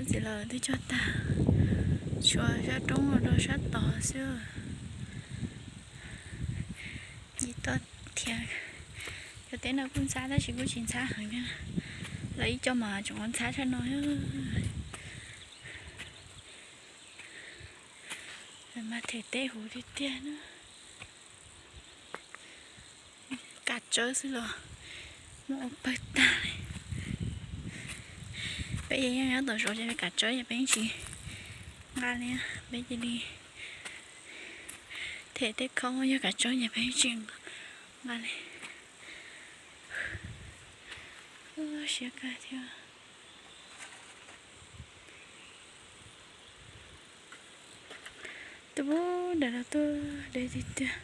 Txiv laus twb cog tag, tshuav sab roob los rau sab tod xwb. Yim toj thiab, cov teb no kuj ntxhab tab sis kuj tsis ntxhab heev thiab. Lawv ib co mas tseem ntxhab tshaj no. Mas them teb huv tiag tiag na. Kav tsawb xwb los muaj ua pawg tag li. Peb yeej nyob tom zos ces peb kav tsawb ces peb yeej tsis nqa li, peb cia li them tej khoom yog kav tsawb ces peb yeej tsis nqa li. Siab kawg thiab. Tuaj pub nram no tuaj deb tiag tiag.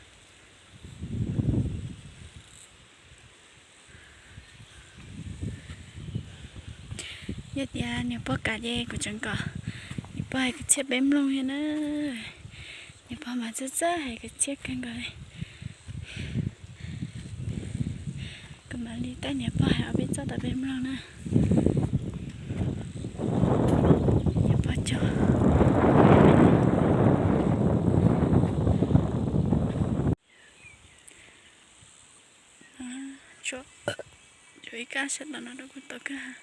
Yog tias niam pog kam ces kuv tseem kom niam pog hais kwv txhiaj peb mloog thiab na. Niam pog mas txawj txawj hais kwv txhiaj kawg nkaus li. Kuv mam li tab niam pog hais ob peb txoj rau peb mloog na. Niam pog cog. Tshuav ib kab sab tom no rau kuv tau kawg.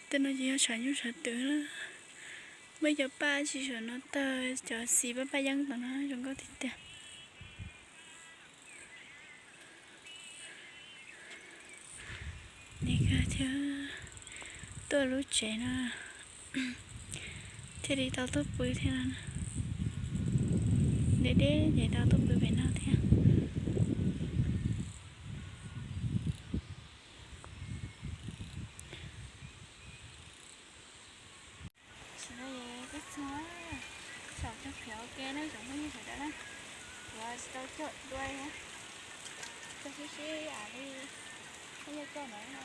Tej no ces yog tshav nyuj tshav twm na. Muaj cov paj tsis saum no tawg, cov xis paj paj yeeb tom no zoo nkauj tiag tiag. Nig kawg thiab, tuaj lub tsev no thiaj li tau tuaj pw thiab no. Deb deb ces tau tuaj pw pem no thiab. Tam sim no es peb txog, saum cog qhiav ua ke na tsoom phooj ywg sawv daws na. Kuv tsis tau cog dua thiab, cog sib sib li phooj ywg cog ntawd no.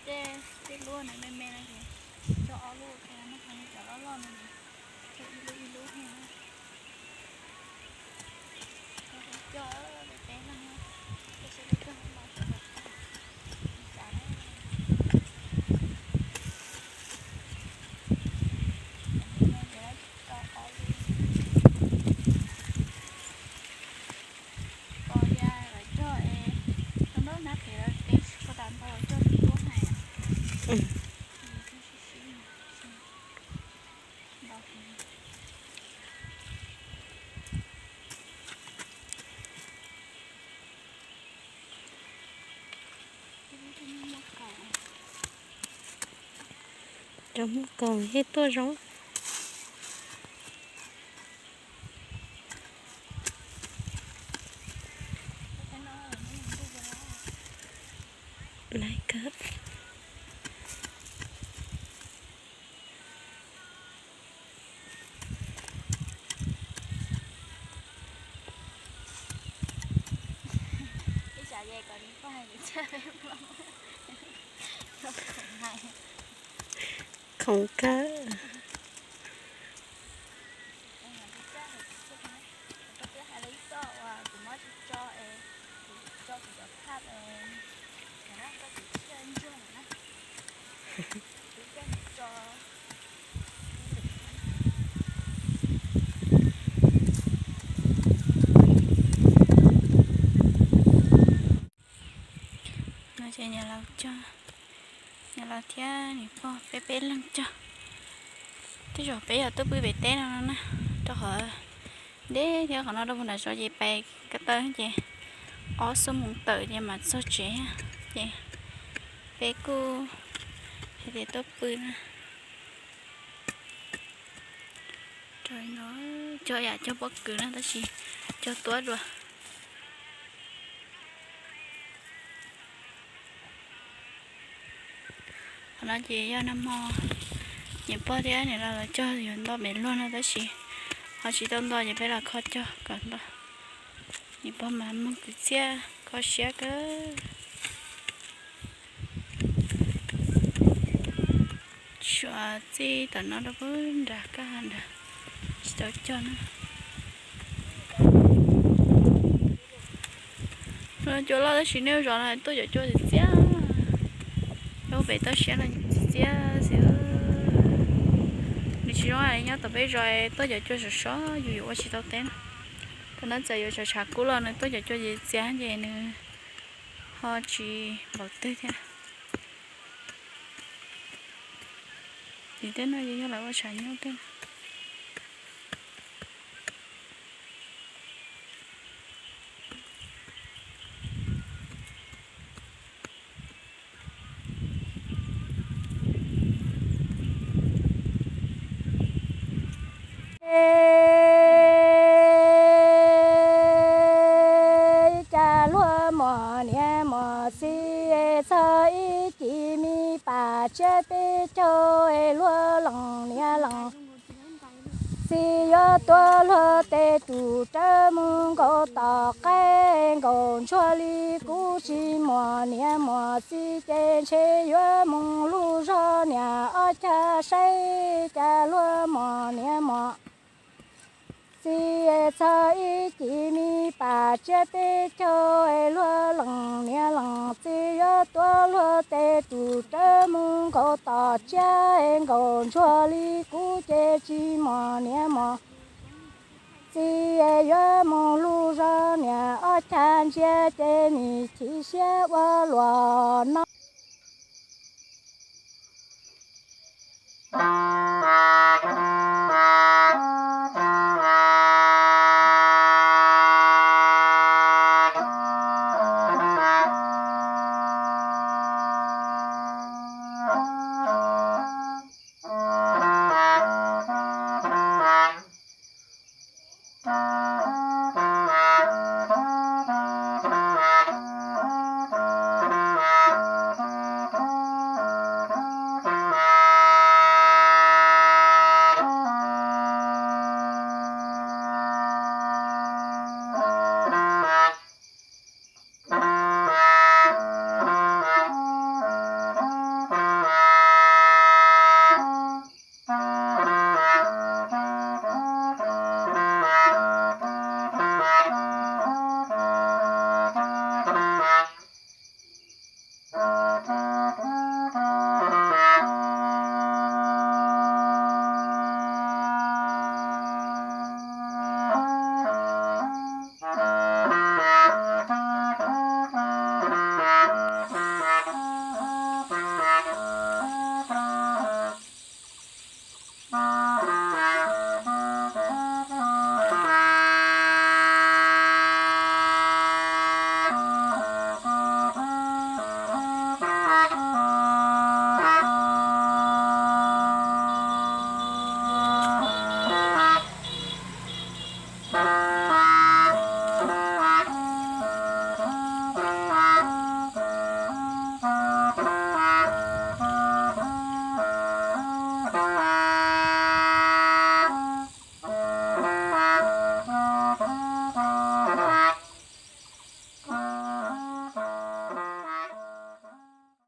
Tej, tej lub no me me no ces cog ob lub ua ke, muaj qee cov loj loj no ces cog ib lub ib lub thiab. Cog peb leeg, tej seb peb cog los puas tau tag li cas na. Cov me me ces tau ob lub. Pom tias lawv cog es tau ntaub hnab pem lawv tev tsis pom tas npaum cog lub hais. Cov muaj kaus thiaj tuaj zoo. Laiv kawg. Khoom kawg. No ces niam laus cog, niam laus thiab niam pog peb peb leeg cog. Tej zaum peb yuav tuaj pw pem teb no no na, rau qhov deb thiab, qhov no rau puag nram zos ces pais ko taw ces ob xuab moos tawm ces mam txog tsev. Ces peb kuj hais tias tuaj pw na. Cog yam cog pob kws na tab sis cog tuab dua. Qhov no ces yog nag hmo niam pog thiab niam laus lawv cog yuav nto pem luag no tab sis ho tsis tau nto ces peb los kho cog kom nto. Niam pog mas mloog kwv txhiaj kho siab kawg. Suav txij tom no rau pem nram kab ha nrad, tsis tau cog na. Cua loj tab sis nej zos no tuaj cov cua txias txias. Nyob pem toj siab no txias txias xwb. Nws tsis zoo li nyob tom peb zos tuaj cov cua sov sov yus yuav ua tsis tau teb na. Tam no txawm yuav tshav tshav kub los nws tuaj cov cua txias txias ces nws ho tsis npaum twg thiab. Tim tej no yog lawv ua tshav nyob tej. Cas luag muam niam muam txiv txog ib cim me pas tsiab peb caug, luag lees niam lees txiv yuav tuav luag tes tus rawv mus nkaum tom qaib nkaum ntsuag li. Kuv tsis muam niam muam txiv ces ntshe yuav mus lug zog niam ob cag saib cas luag muam niam muam txiv txog ib cim me pas tsiab peb caug, luag lees niam lees txiv yuav tuav luag tes tus rawv mus nkaum tom tsiab nkaum ntsuag li. Kuv ces tsis muam niam muam txiv yuav mus lug zog niam ob cag ntsia ces nim chim siab ua luaj no.